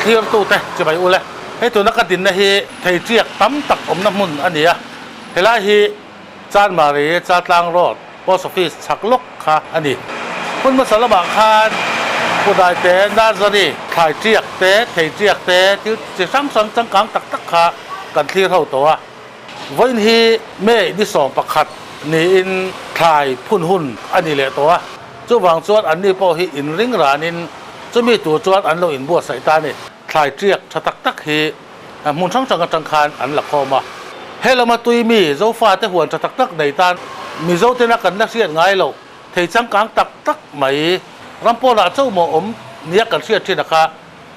Thlirtute chibai ule, hei tuna ka dinna hi thei tiak tam tak awmna hmun a ni a, helai hi Chanmari Chaltlang Road Post Office chhak lawk kha a ni. Hmun hmasa lamah khan Pudaite Nursery thlai tiak te, thei tiak te, thil chi hrang hrang changkang tak tak kha kan thlir ho tawh a. Vawiin hi May ni 11 niin thlai phun hun a ni leh tawh a, chuvang chuan anni pawh hi inring ranin chumi tur chuan an lo inbuatsaih ta a ni. Thlai tiak tha tak tak hi hmun hrang hrang atang khan an la khawm a. He lama tui mi Zofate huan tha tak tak nei tan Mizo tena kan la hriat ngai loh thei changkang tak tak mai ram pawnah chauh maw awm nia kan hriat thin a kha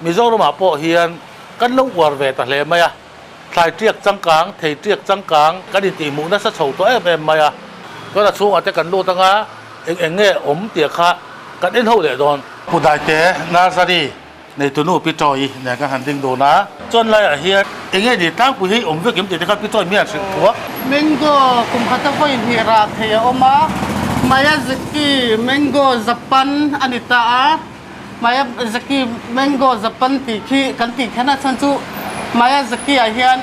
Mizoramah pawh hian kan lo uar ve ta hle mai a. Thlai tiak changkang, thei tiak changkang kan intihhmuh nasa chho tawh em em mai a. Chuan a chhungah te kan lut anga eng eng nge awm tih kha kan en ho leh dawn. Pu Daite Nursery neitunu Pi Chawi nen kan han ding dun a. Chuan laiah hian eng nge ni tlangpui hi awm vek em tih te kha Pi Chawi mian hrilh thuak. Mango kum khata vawi hnih rah thei a awm a, Miyazaki Mango Japan a ni ta a. Miyazaki Mango Japan tih khi kan tih kher na chhan chu Miyazaki ah hian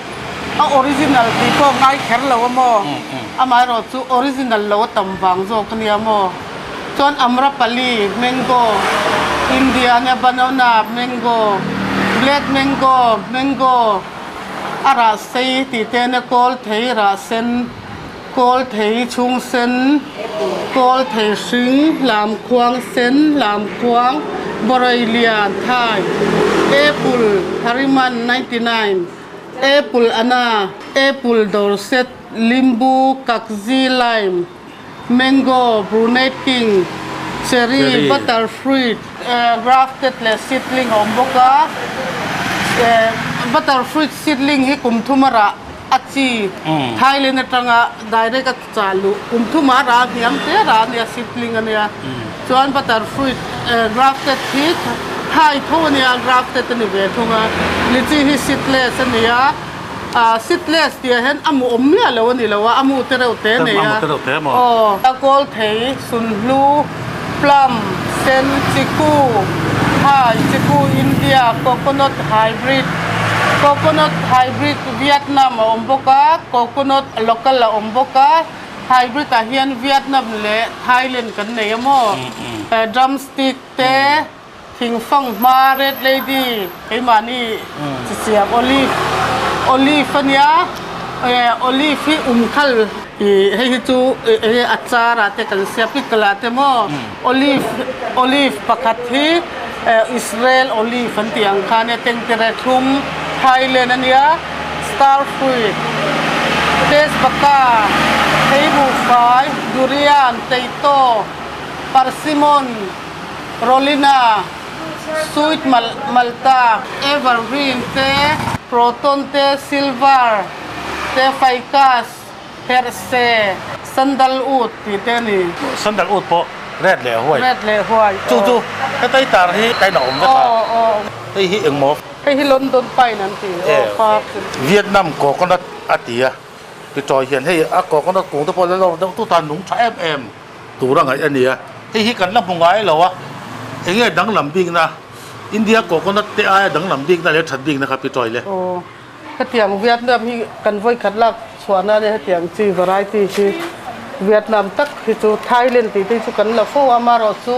a original tih pawh ngai kher lo a maw? Amaherawh chu original lo a tam vang zawk a nia maw? Chuan Amrapali Mango India ania Banana Mango Black Mango Mango a rah sei tih te ania kawl thei rah sen Kawl thei chhung sen, kawl thei hring, hlam khuang sen, hlam khuang, Borai lian, Thai, Apple, Hariman 99, Apple Ana, Apple Dorset, Limbu, Kakzi, Lime, Mango, Brunette King, Cherry, Butter Fruit, Grafted leh Seedling a awm bawk a, Butter Fruit Seedling hi kum thum a rah. A chi Thailand atanga direct a chah luh kum thum a rah hniam te rah a nia seedling a nia chuan butter fruit grafted hi Thai tho a nia grafted a ni ve thung a lychee hi seedless a nia seedless tih ah hian a mu awm miah lo a ni lo a a mu te reuh te a nei a aw a kawl thei sunhlu plum sen chiku Thai chiku India coconut hybrid coconut hybrid Vietnam a awm bawk a, coconut local a awm bawk a, hybrid ah hian Vietnam leh Thailand kan nei a maw? Drumstick te, thingfang hma, red lady, keimahni chi siam olive, olive a nia, olive hi umkhal ih hei hi chu eng a char ah te kan siam pickle ah te maw olive, olive pakhat hi Israel olive an tih ang khan e tengtere thlum Thailand a nia star fruit tezbaka theibuhfai durian teito persimmon rolina sweet malta evergreen te proton te silver te ficus Herhse, sandalwood tih te a ni. Sandalwood pawh red leh white. Red leh white. Chu chu hetai tar hi kain a awm vek a. Aw aw. Hei hi engmaw? Hei hi London pine an ti. Aw far. Vietnam coconut a ti a, tichawi hian hei a coconut kung te pawh la lawr deuh tut a, nung tha em em tur a ngaih a ni a. Hei hi kan la hmu ngai lo a, enge danglam bikna India coconut te aia danglam bikna leh that bikna kha pichawi le. Aw. Hetiang Vietnam hi kan vawikhat lak chhuahna ania hetiang chi variety hi Vietnam tak hi chu Thailand tih te hi chu kan la fo a amaherawh chu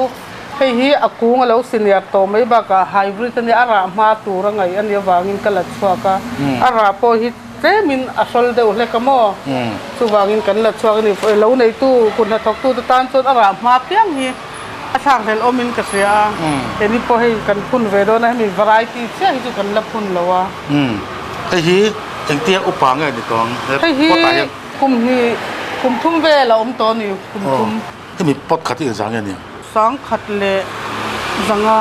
hei hi a kung a lo senior tawh mai bakah hybrid ania a rah hma tur a ngaih ania vangin ka la chhuak a a rah pawh hi tlemin a hrawl deuh hlek a maw chuvangin kan la chhuak a ni lo neitu kut hnathawktu te tan chuan a rah hma piang hi a thlak hlelh awmin ka hria a hemi pawh hei kan phun ve dawn a hemi variety chiah hi chu kan la phun lo a. Umm hei hi engtia upa nge ni tawh ang he Hei hi pot ah hian? kum hnih kum thum vel a awm tawh a ni kum Aw thum. hemi pot khat hi engzah nge ni ang? Sangkhat leh zanga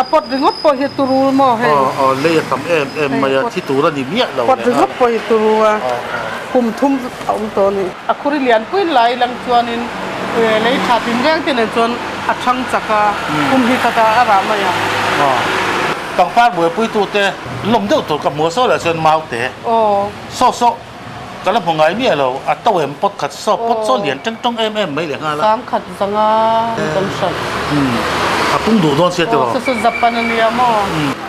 a pot ringawt pawh hi turul maw hei? Aw aw lei a tam em em mai a thi tur a ni miah lo Pot ringawt pawh hi turul a kum thum a awm tawh a ni. A khuri lianpui lai lang chuanin lei tha tin reng te nen chuan a thang chak a kum hi khat ah a rah mai ang. Aw pangpar buaipuitute lawm deuh tur ka hmu a saw lah chuan mau te saw saw ka la hmu ngai miah lo a to em pot khat saw pot saw lian teng tawng em em mai leh nghal a. Sangkhat zanga kan hran. A pung duh dawn sia tiraw? Aw saw saw Japan a nia maw?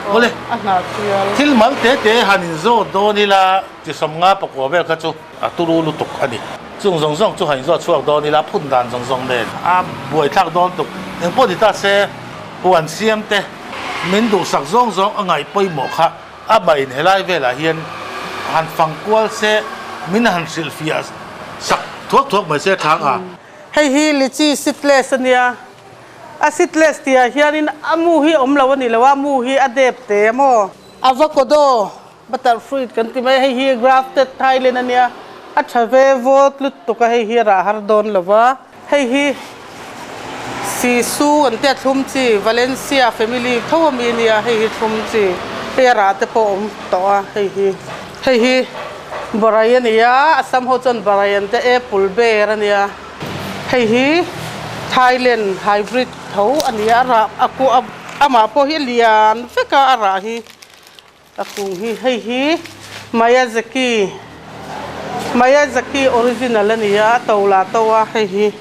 Awle. A hnah chial. Thil mal te te han inzawt dawn ila chi 50 pakua vel kha chu a turu lutuk a ni. Chung zawng zawng chu han inzawt chhuak dawn ila phun dan zawng zawng nen a buaithlak dawn tuk. Engpawh ni ta se huan siam te min duhsak zawng zawng a ngaih pawimawh kha a mah in helai velah hian han fang kual se min han hrilhfiah sak thuak thuak mai se thlang a. Hei hi lychee seedless a nia. A seedless tihah hianin a mu hi awm lo a ni lo a, mu hi a dep te a maw? Avocado, butter fruit kan ti mai a, hei hi grafted Thailand a nia, a tha ve vawt lutuk a, hei hi a rah har dawn lo va. Hei hi Sisu an tia thlum chi, Valencia family tho a mi a nia, hei hi thlum chi, hei a rah te pawh a awm tawh a, hei hi. Hei hi Barai a ni a, Assam ho chuan Barai an tia, apple ber a nia. Hei hi Thailand hybrid tho a ni a, a rah a ku amah pawh hi a lian vek a, a rah hi a kung hi hei hi Miyazaki Miyazaki original a ni a, a to lah to a hei hi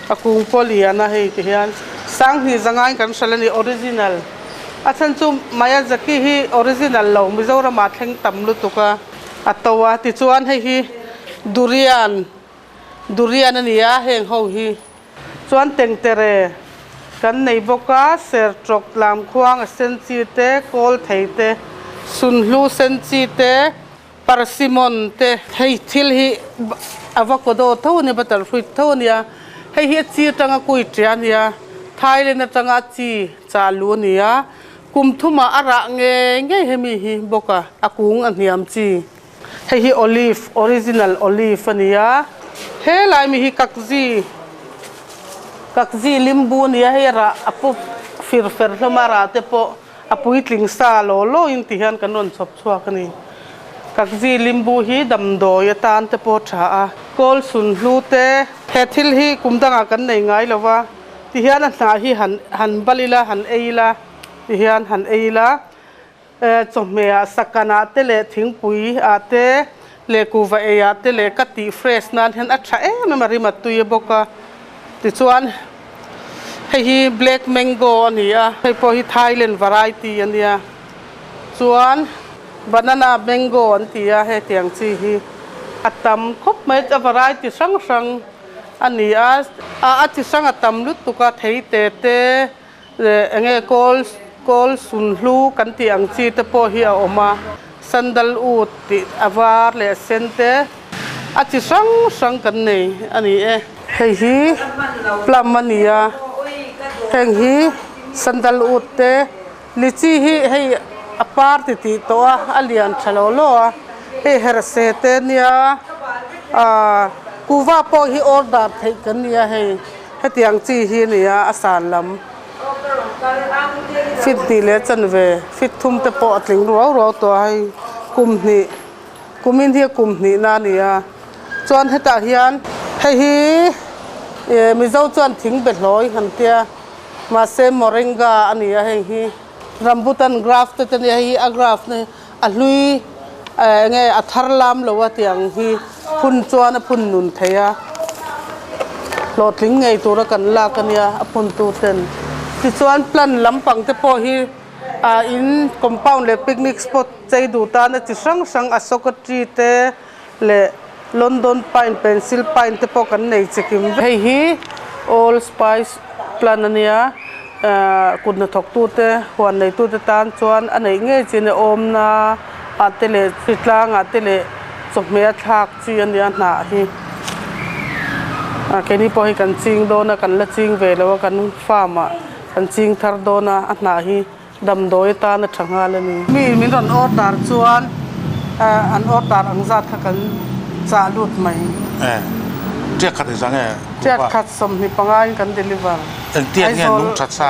a kung pawh a lian a hei ti hian sanghnih zangaiin kan hrilh a ni original a chhan chu Miyazaki hi original lo Mizoramah thleng tam lutuk a a to a tichuan hei hi durian. Durian a ni a, heng ho hi chuan tengtere kan nei bawk a, sertawk lam khuang a sen chi te, kawl thei te, sunhlu sen chi te, persimmon te, hei thil hi avocado tho a nia, butter fruit tho a nia, hei hi a chi atanga kui tia a nia, Thailand atanga a chi chah luh a ni a, kum thumah a rah ngei ngei hemi hi bawk a, a kung a hniam chi. Hei hi olive, original olive a ni a, helai mi hi kakzi, kakzi limbu a ni a, hei a rah a pu fir fer hlawm a, rah te pawh a puitling sa law law in ti hian kan rawn chhawp chhuak a ni. Kakzi limbu hi damdawi atan te pawh a tha a, kawl sun hlu te, he thil hi kum dangah kan nei ngai lo va, ti hian a hnah hi han han bal ila, han ei ila, ti hian han ei ila. Chawhmeh ah sakan ah te leh thingpui ah te leh kuhva ei ah te leh ka tih fresh nan hian a tha em em a rim a tui bawk a tichuan hei hi black mango a ni a hei pawh hi Thailand variety a nia chuan banana mango an ti a hetiang chi hi a tam khawp mai a variety hrang hrang a ni a a chi hrang a tam lutuk a thei te te. Leh enge kawl kawl sunhlu kan tih ang chi te pawh hi a awm a, sandalwood tih a var leh a sen te a chi hrang hrang kan nei a ni e. Hei hi plum a ni a, heng hi sandalwood te lichi hi hei a par ti tih tawh a, a lian tha lo lo a, hei herhse te nia ah kuva pawh hi order theih kan ni a hei. Hetiang chi hi a ni a, a san lam fit hnih leh chanve fit thum te pawh a tling ruau ruau tawh a hei kum hnih kumin hi a kum hnih na a ni a chuan hetah hian hei hi eh mizo chuan thing be hlawi han tia mahse moringa a ni a hei hi rambutan graft te nia hei hi a graft na hi a hlui eh enge a thar lam lo a tiang hi phun chuan a phun nun thei a hlawhtling ngei tura kan lak a nia a phun tu ten tichuan plant lampang te pawh hi ah in compound leh picnic spot chei duh tan a chi hrang hrang ashoka tree te leh London pine pencil pine te pawh kan nei chikim vek. Hei hi all spice plant a nia ahh kut hnathawk tute huan nei tute tan chuan a neih ngei chin a awmna ah te leh hritlang ah te leh chawhmeh a thlak chi a nia hnah hi ah keini pawh hi kan ching dawn a kan la ching ve lo a kan farm ah kan ching thar dawn a a hnah hi. Damdawi atan a tha nghal a ni. Mi min rawn order chuan an order ang zat kha kan chah lut mai. E, tiak khat in zang e? Tiak khat 25 in kan deliver. Engtiang nge nung that sa?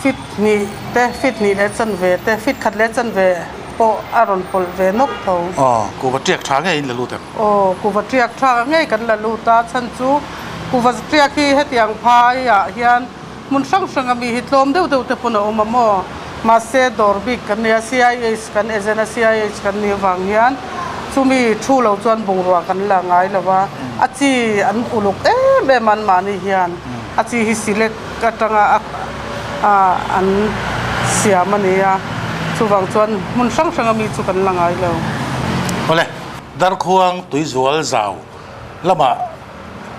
Fit hnih te, fit hnih leh chanve te, fit khat leh chanve pawh a rawn pawlh ve nawk tho. Aw, kuhva tiak tha ngei in la lut em? Aw, kuhva tiak tha ngei kan la lut a, chhan chu kuhva tiak hi hetiang phaiah hian Hmun hrang hrang a mi hi tlawm deuh deuh te pawn a awm a maw? Mahse dawr bik kan nei a, CIH kan agent a, CIH kan nih avang hian chumi thu lo chuan bungrua kan la ngai lo a, a chi an uluk em em a anmahni hian a chi hi select atanga a an siam a ni a, chuvang chuan hmun hrang hranga mi chu kan la ngai lo. Awle, Darkhuang tuizual zau lamah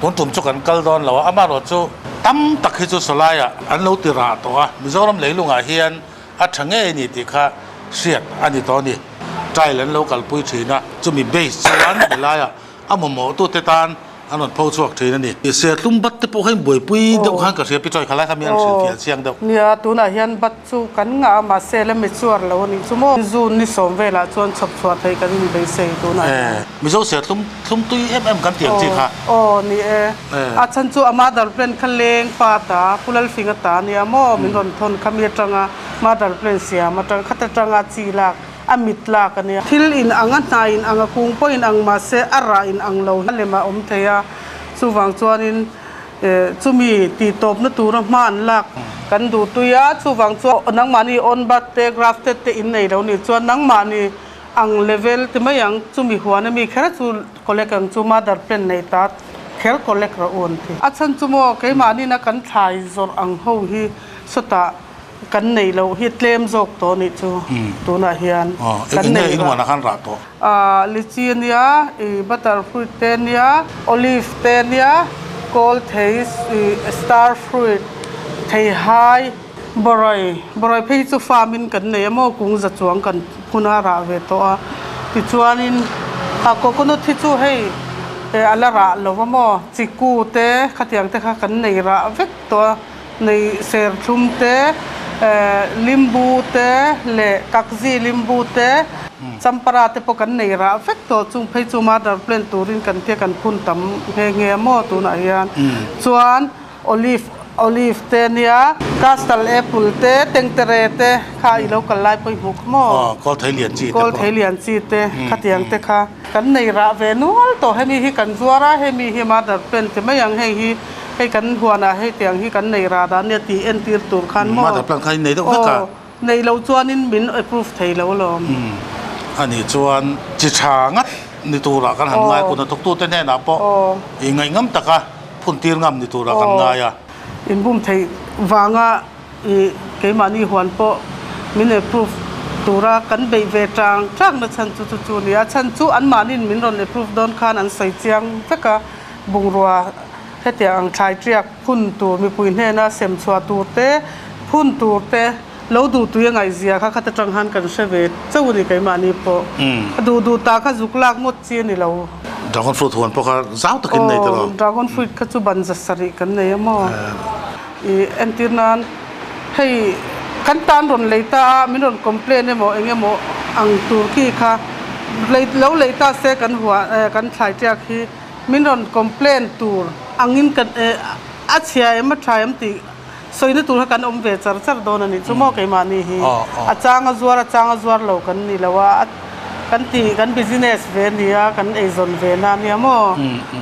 tun tum chu kan kal dawn lo a, amaherawhchu tam tak hi chu sawlaiah an lo ti rah tawh a, Mizoram leilungah hian a tha ngei a ni tih kha hriat a ni tawh a ni. Trial an lo kalpui thin a, chumi base chuan helaiah a mamawhtute tan an rawn pho chhuak thin a ni. Sertlum bat te pawh kha in buaipui deuh khan ka hria, Pi Chawi khalai kha mi an hrilhfiah chiang deuh. Nia, tunah hian bat chu kan ngah a, mahse la mi chuar lo a nih chu maw? June ni sawm velah chuan chhawp chhuah theih kan inbeisei tunah hian. Mizo sertlum thlum tui em em kan tih ang chi kha. Aw, ni e. A chhan chu a mother plant kha leng pa ta, Pu Lalfinga ta nia maw min rawn thawn kha mi atanga mother plant siam atang khat atanga chi lak a mit lak a nia. Thil in ang a hna in ang a kung pawh in ang mahse a rah in ang lo hi a lem a awm thei a, chuvang chuanin chumi tih tawpna tura hma an lak kan duh tui a, chuvang chuan nangmahni on bat te grafted te in nei lo nih chuan nangmahni ang level ti mai ang chumi huan ami kher chu collect ang chu mother plant nei ta kher collect rawh u an ti. A chhan chu maw keimahni na kan thlai zawrh ang ho hi sawtah kan neih loh hi tlem zawk tawh anih chu tunah hian kan neih rah tawh. Lychee ania i butter fruit te ania olive te ania kawl thei i star fruit theihai bawrawi bawrawi phei chu farm in kan nei a maw kung za chuang kan phun a rah ve tawh a tichuanin a coconut hi chu hei a la rah lo va maw chiku te khatiang te kha kan nei rah vek tawh a. Nei serthlum te, limbu te leh kakzi limbu te, champara te pawh kan nei rah vek tawh chung phei chu mother plant turin kan tia kan phun tam nghe nghe a maw tunah hian chuan olive olive te nia castle apple te tengtere te kha i lo kal lai pawh i hmuh kha maw kawl thei lian chi te kawl thei lian chi te khatiang te kha kan nei rah ve nual tawh hemi hi kan zuar a hemi hi mother plant ti mai ang hei hi. Hei kan huanah hei tiang hi kan nei rah dan nia tih entir tur khan maw? Mother plant kha in nei deuh vek a. Aw, nei lo chuanin min approve thei lo alawm. A nih chuan chi tha ngat ni turah kan han ngai kut hnathawktute hnenah pawh i ngaih ngam taka phun tir ngam ni turah kan ngai a. Inbum theih vanga i keimahni huan pawh min approve tura kan beih ve tang tang na chhan chu chu chu a ni a. Chhan chu anmahniin min rawn approve dawn khan an sawi chiang vek a, bungrua Hetiang ang thlai tiak phun tur mipui hnena sem chhuah tur te, phun tur te lo duh tui a ngaihzia kha khat atang khan kan hre ve chauh a ni keimahni pawh. A duh duh ta kha zuk lak ngawt chi a ni lo. Dragon fruit huan pawh kha zau takin nei tawh lo. Aw, dragon fruit kha chu ban za sarih kan nei a maw? I entir nan hei kan tan rawn lei ta a, min rawn complain emaw eng emaw ang tur khi kha lei lo lei ta se kan huan kan thlai tiak hi Min rawn complain tur angin kan a chhia em a tha em tih sawina tur kha kan awm ve char char dawn a nih chu maw keimahni hi a chang a zuar a chang a zuar lo kan ni lo a kan tih kan business ve a nia kan eizawn ve na a nia maw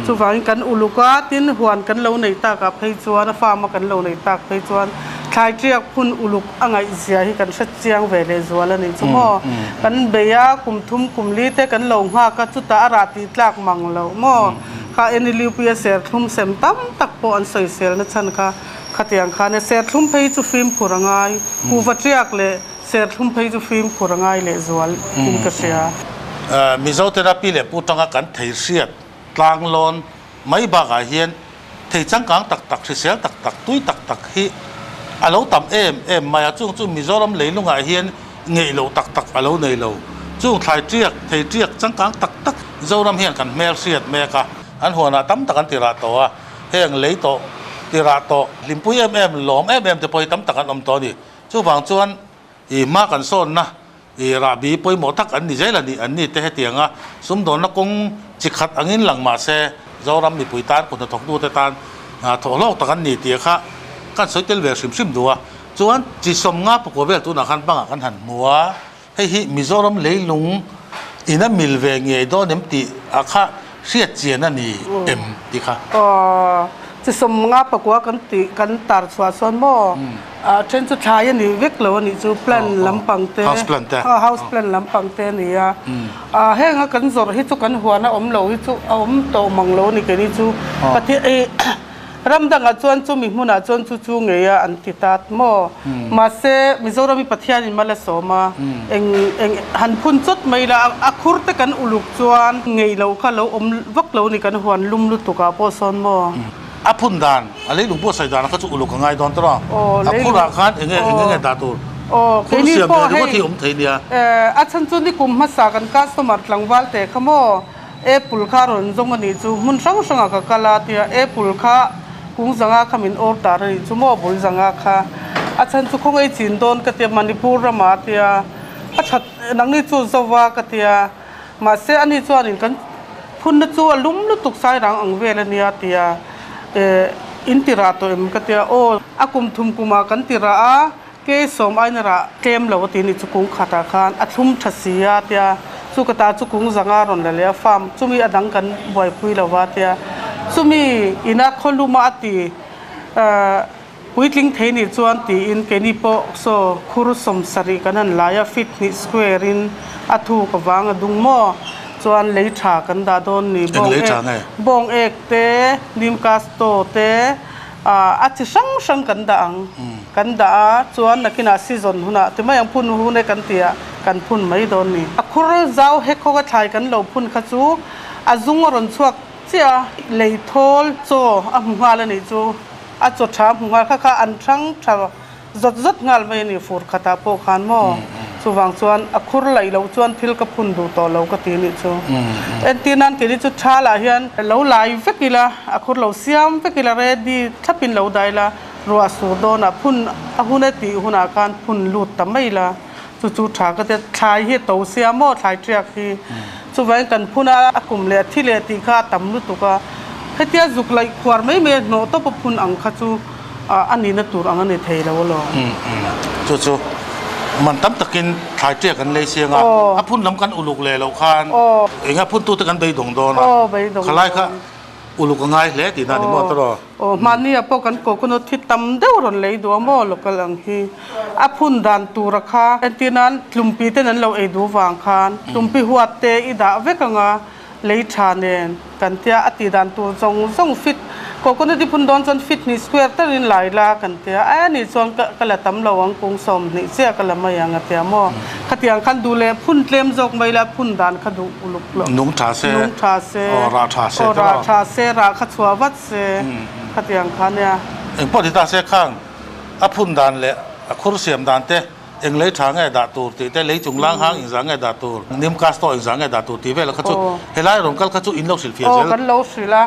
chuvangin kan uluk a tin huan kan lo nei takah phei chuan a farm a kan lo nei tak phei chuan thlai tiak phun uluk a ngaihzia hi kan hre chiang ve leh zual a nih chu maw kan bei a kum thum kum li te kan lo nghak a chutah a rah tih tlak mang lo maw kha NLUP a serthlum sem tam tak pawh an sawisel na chhan kha khatiang khan e serthlum phei chu fimkhur a ngai kuhva tiak leh serthlum phei chu fimkhur a ngai leh zual in ka hria. Mizo therapy leh pu tanga kan thei hriat tlanglawn mai bakah hian Thei changkang tak tak, hrisel tak tak, tui tak tak hi a lo tam em em mai a, chung chu Mizoram leilungah hian ngeih loh tak tak a lo nei lo. Chung thlai tiak, thei tiak changkang tak tak Zoram hian kan hmel hriat mek a, an huanah tam tak an ti rah tawh a, heng lei tawh, ti rah tawh, hlimpui em em, lawm em em te pawh hi tam tak an awm tawh a ni. Chuvang chuan i hma kan sawnna I rahbi pawimawh tak an ni zel a ni, an ni te hetianga sumdawnna kawng chi khat angin lang mah se Zoram mipui tan kut hnathawktute tan thawhhlawk tak an ni tih kha kan sawi tel ve hrim hrim duh a. Chuan chi sawmnga pakua vel tunah khan bangah kan han hmu a, hei hi Mizoram leilung in a mil ve ngei dawn em tih a kha hriat chian a ni em tih kha. Aw, chi sawmnga pakua kan tih kan tar chhuah sawn maw? A then chu thlai a nih vek lo a nih chu plant lampang te house plant te house plant lampang te a ni a a heng a kan zawrh hi chu kan huan a awm lo hi chu a awm tawh mang lo a ni keini chu pathian ih Ram dangah chuan chumi hmunah chuan chu chu ngei a an ti ta maw? Mahse, Mizoram hi Pathianin mal a sawm a, eng eng han phun chawt mai la, a khur te kan uluk chuan ngei loh kha lo awm vak lo ni kan huan lum lutuk ah pawh sawn maw? A phun dan, a leilung pawh sawi danah kha chu uluk a ngai dawn tawh a, a khurah khan eng nge eng nge dah tur? Khur siam ve ringawt hi awm thei nia. A chhan chu nikum hmasa kan customer tlangval te kha maw? Apple kha rawn zawng a nih chu hmun hrang hrangah ka kal a tia apple kha kung zanga kha min order a nih chu maw bul zanga kha a chhan chu khawngaih chin dawn ka tia Manipur ramah a tia a that nangni chu zova ka tia mahse ani chuanin kan phunna chu a lum lutuk sairang ang vel a nia tia eh in ti rah tawh em ka tia aw a kum thum kumah kan ti rah a Kei sawm aina rah tlem lo a ti ni chu kung khatah khan a thlum tha si a tia chu ka ta chu kung zanga rawn la leh a farm chumi a dang kan buaipui lo va tia chumi ina khawluma a ti puitling thei nih chuan tiin keini pawh saw khur 70 kan han lai a feet hnih square in a thuk avang a dung maw chuan lei tha kan dah dawn ni bawng ek bawng ek te nimkasto te A chi hrang hrang kan dah ang. Kan dah a, chuan nakinah season hunah ti mai ang phun hun e kan ti a, kan phun mai dawn ni. A khur zau hek hawk a thlai kan lo phun kha chu a zung a rawn chhuak chiah a, lei thawl chaw a hmu nghal a nih chu, a chaw tha a hmu nghal kha kha an hrang tha Zawt zawt nghal mai a ni fur khatah pawh khan maw? Chuvang chuan a khur laih loh chuan thil ka phun duh tawh lo ka ti nih chu. Entir nan keini chu thalah hian lo lai vek ila, a khur lo siam vek ila, ready thlapin lo dah ila, ruah sur dawnah phun a hun e tih hunah khan phun lut ta mai ila, chu chu tha ka tia thlai hi a to sia maw thlai tiak hi. Chuvangin kan phun a, a kum leh a thi leh tih kha a tam lutuk a, hetia zuk laih khuar mai mai a hnawh tawp a phun ang kha chu. a nihna tur ang a ni thei lo alawm. Chu chu man tam takin thlai ṭiak kan lei siang a, a phun lam kan uluk leh loh khan eng a phuntute kan beidawng dawn a, khalai kha uluk a ngai hle tihna a ni maw tawh? Aw, mahni ah pawh kan coconut hi tam deuh rawn lei duh a maw local ang hi. A phun dan tura kha entir nan tlumpi ten an lo ei duh vang khan tlumpi huat te i dah vek ang a, Lei tha nen kan tia a tih dan tur zawng zawng fit coconut i phun dawn chuan fit hnih square takin lai la kan tia a nih chuan ka ka la tam lo ang kung 20 chiah ka la mai ang a tia maw khatiang khan duh leh phun tlem zawk mai la phun dan kha duh uluk lo nung tha se nung tha se aw rah tha se aw rah tha se rah kha chhuah vat se khatiang kha nia. Engpawh ti ta se khang a phun dan leh a khur siam dan te Eng lei tha nge dah tur tih te, lei chung lang hang engzah nge dah tur, nim casto engzah nge dah tur tih vel kha chu helai rawn kal kha chu in lo hrilh fiah zel. Aw kan lo hrilh a,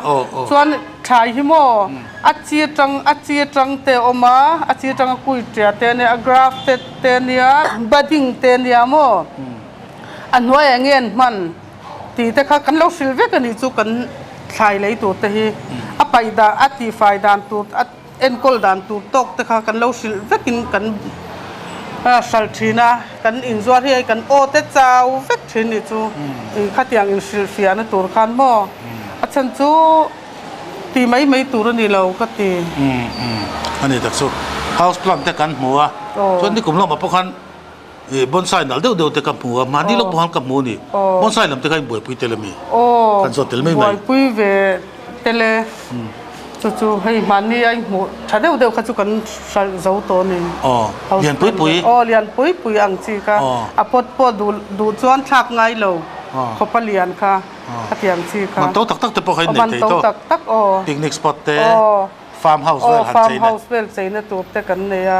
chuan thlai hi maw a chi atang a chi atang te a awm a, a chi atanga kui tia te ania, a grafted te ania, budding te ania maw a hnuaiah eng nge an hman tih te kha kan lo hrilh vek a nih chu kan thlai lei tur te hi a paih dan a tihfai dan tur a Enkawl dan tur tawk te kha kan lo hrilh vekin kan hralh thin a, kan inzuar hi hei kan aw te chau vek thin nih chu khatiang inhrilh fiahna tur khan maw a chhan chu ti mai mai tur a ni lo ka ti. A ni tak chu house plant te kan hmu a, chuan nikum lamah pawh khan bonsai nalh deuh deuh te ka hmu a, mahni lawk pawh khan ka hmu a ni, bonsai lam te kha in buaipui tel a mi? Kan zawt tel mai mai. Buaipui ve tel e, chu chu hei mahni a inhmuh tha deuh deuh kha chu kan hralh zo tawh a ni. Aw, lian pui pui. Aw, lian pui pui ang chi kha, a pot pawh duh duh chuan thlak ngai lo khawp a lian kha, khatiang chi kha. Man to tak tak te pawh kha in nei thei tawh. Man to tak tak aw. Picnic spot te. Farm house vel han cheina. Farm house vel cheina tur te kan nei a.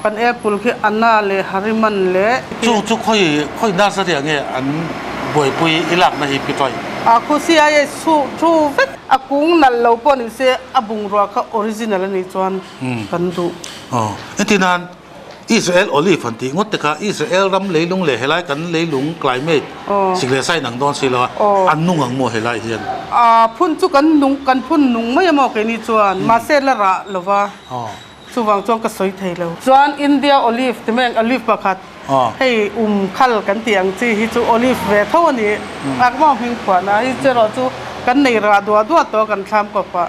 Kan apple khi Anna leh Hariman leh. Chu chu khawi khawi nursery ah nge an buaipui i lakna hi Pitawih? A khu CIA chhu thu vek. A kung nalh lo pawh ni se a bungrua kha original a nih chuan kan duh. Aw entir nan Israel olive han tih ngawt te kha Israel ram leilung leh helai kan leilung climate sik leh sa inang dawn si lo a, an nung ang maw helai hian? A phun chu kan nung kan phun nung mai a maw keini chuan mahse la rah lo va, chuvang chuan ka sawi thei lo. Chuan India olive ti mai ang olive pakhat hei um khal kan tih ang chi hi chu olive ve tho a ni a maw hming phuahna hi cheraw chu kan nei rah duah duah tawh a kan thlam kawp ah.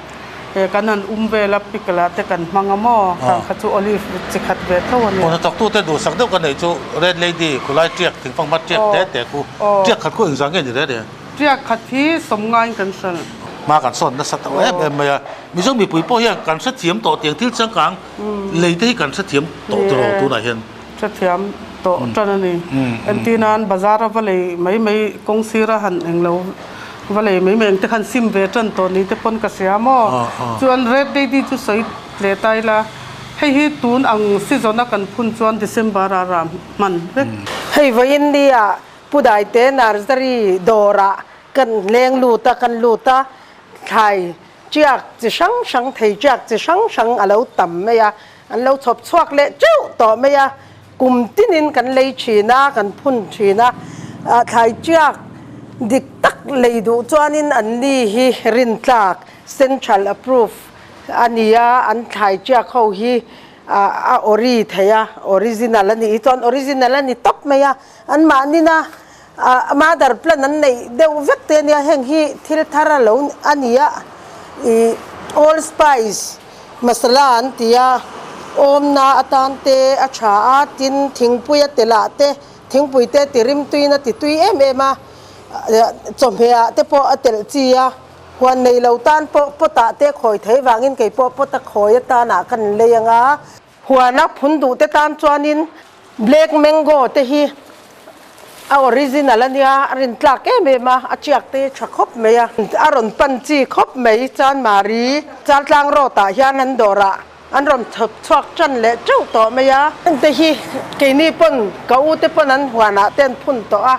He kan han um vel a pickle ah te kan hmang a maw khang kha chu olive chi khat ve tho a ni. Kawhna thawktute duhsak deuh ka neih chu Red Lady khulai tiak thingfanghma tiak te te khu tiak khat khu engzah nge ni reh reh? Tiak khat hi sawmngaiin kan hralh. Hma kan sawn nasa tawh em em mai a. Mizo mipui pawh hian kan hrethiam tawh tiang thil changkang lei te hi kan hrethiam tawh tiraw tunah hian. Hrethiam tawh tan a ni. Entir nan bazar a va lei mai mai kawng sira han englo va lei mai mai engte khan sim ve tan tawh ni te pawn ka hria maw. Chuan Red Lady chu sawi leh ta ila hei hi tun ang season a kan phun chuan December ah ram hman vek. Hei vawiin nia Pu Daite Nursery dawrah kan leng lut a, kan lut a, thlai tiak chi hrang hrang, thei tiak chi hrang hrang a lo tam mai a, an lo chhawp chhuak leh teuh tawh mai a, kum tinin kan lei thin a, kan phun thin a, thlai tiak dik tak lei duh chuanin an ni hi rintlak, central approve a ni a, an thlai tiak ho hi a ori thei a, original a nih hi chuan original a ni tawp mai a. An mahnina mother plant an neih deuh vek te ania, heng hi thil thar a lo a ni a, ih all spice masala an ti a, awmna atan te a tha a, tin thingpui a telh ah te thingpui te ti rimtuiin a ti tui em em a, chawhmeh ah te pawh a telh chi a, huan nei lo tan pawh pot ah te khawi thei vangin kei pawh pot a khawi atan ah ka lei ang a. Huana phun duh te tan chuanin Black Mango te hi a original a nia, a rin tlak em em a, a tiak te hi tha khawp mai a, a rawn pan chi khawp mai. Chanmari Chaltlang Road ah hian an dawrah an rawn chhawp chhuak tan leh teuh tawh mai a. Heng te hi keini pawn ka u te pawn an huanah te an phun tawh a,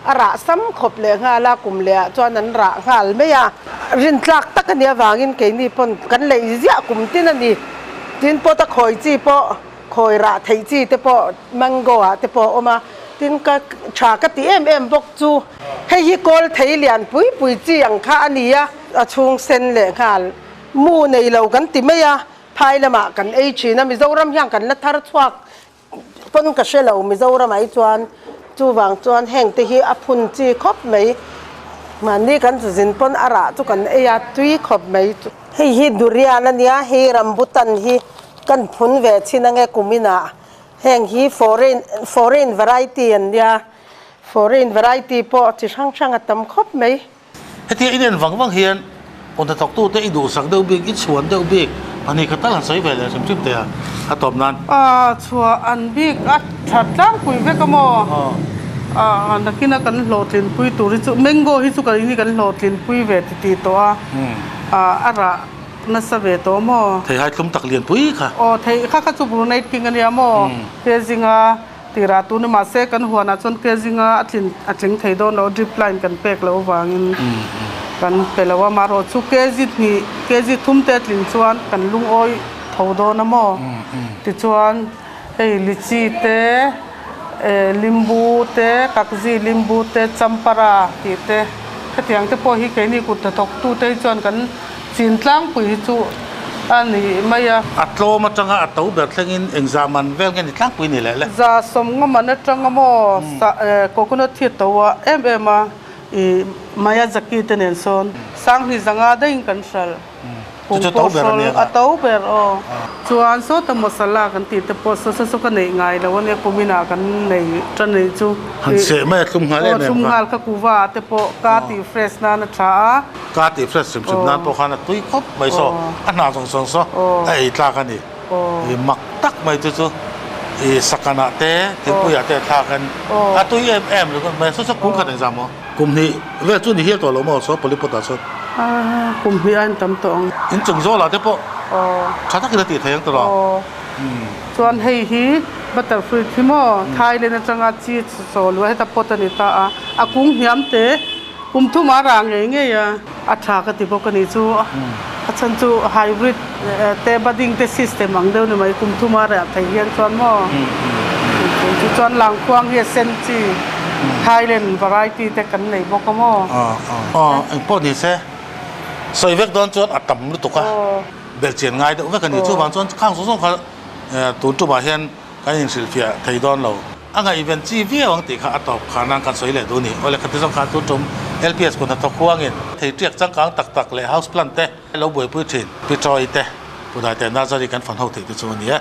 a rah sam khawp leh nghal a, kum leh ah chuan an rah nghal mai a. Rin tlak tak a nih avangin keini pawn kan lei ziah kum tin a ni. Tin pawt a khawi chi pawh, khawi rah theih chi te pawh mango ah te pawh a awm a, tin ka tha ka ti em em bawk chu hei hi kawl thei lian pui pui chi ang kha a ni a, a chhung sen leh nghal mu nei lo kan ti mai a, phai lamah kan ei thin a, Mizoram hian kan la thar chhuak pawn ka hre lo Mizoram ah hi chuan chuvang chuan heng te hi a phun chi khawp mai mahni kan zu zin pawn a rah chu kan ei a tui khawp mai hei hi durian a nia hei rambutan hi kan phun ve chin ange kum inah heng hi foreign foreign variety an nia foreign variety pawh chi hrang hrang a tam khawp mai. Hetia i nen vang vang hian kawng hnathawktute i duhsak deuh bik, i chhuan deuh bik pahnih kha tal han sawi ve leh hrim hrim teh a, a tawp nan. A chhuah an bik a tha tlangpui vek a maw? A nakina kan hlawhtlinpui tur hi chu mango hi chu kan ini kan hlawhtlinpui ve ti tih tawh a, a rah nasa ve tawh maw? Theihai thlum tak lianpui kha. Aw thei kha kha chu Brunei king a nia maw? Te zinga Tirah tun a mahse kan huanah chuan ke zinga a tlin a tling thei dawn lo drip line kan pek loh avangin kan pe lo a marawh chu kg hnih kg thum te a tling chuan kan lungawi tho dawn a maw tichuan hei lichi te eh limbu te kakzi limbu te champara tih te hetiang te pawh hi keini kut hnathawk tu te hi chuan kan Chin tlangpui hi chu a ni mai a. A tlawm atanga a to ber thlengin eng za man vel nge ni tlangpui ni leh le? Za sawm nga man atanga maw sa coconut hi a to a em em a, i Miyazaki te nen sawn. Sanghnih zanga daihin kan hralh. Chu chu to ber a nia A to ber aw. Chuan sawta masala kan tih te pawh saw saw ka neih ngai lo a nia kum inah kan nei tan anih chu. Han seh mai a thlum nghal em em kha. Aw thlum nghal kha kuva ah te pawh ka tih fresh nan a tha a. Ka tih fresh hrim hrim nan pawh khan a tui khawp mai saw a hna zawng zawng saw a ei tlak a ni. I mak tak mai chu chu i sakanah te thingpuiah te a thlak in a tui em em ringawt mai saw saw kum khat engzah maw? Kum hnih vel chu ni hial tawh lo maw saw polypot ah sawn? Kum hnih a intam tawh ang. In chung zawlah te pawh tha takin a tih thei ang tawh. Chuan hei hi butter fruit hi maw Thailand atanga chi chaw luah heta pot a ni ta a, a kung hniam te kum thum a rah ngei ngei a. A tha ka ti bawk a ni chu a chhan chu hybrid te budding te system ang deuh ni mai kum thum a rah thei hian chuan maw chu chuan langkhuang hi a sen chi Thailand variety te kan nei bawk a maw. Engpawh ni se sawi vek dawn chuan a tam lutuk a. Belhchian ngai deuh vek a ni. Chuvang chuan khang zawng zawng kha tun tumah hian kan inhrilhfiah thei dawn lo. A ngaihven chi viau ang tih kha a tawp kha nan kan sawi leh duh a ni. Awle khati zawng khan tun tum LPS kut hnathawk huangin thei tiak changkang tak tak leh house plant te lo buaipui thin. Pi Chawi te, Pu Daite Nazari kan fan ho theih te chu a ni e.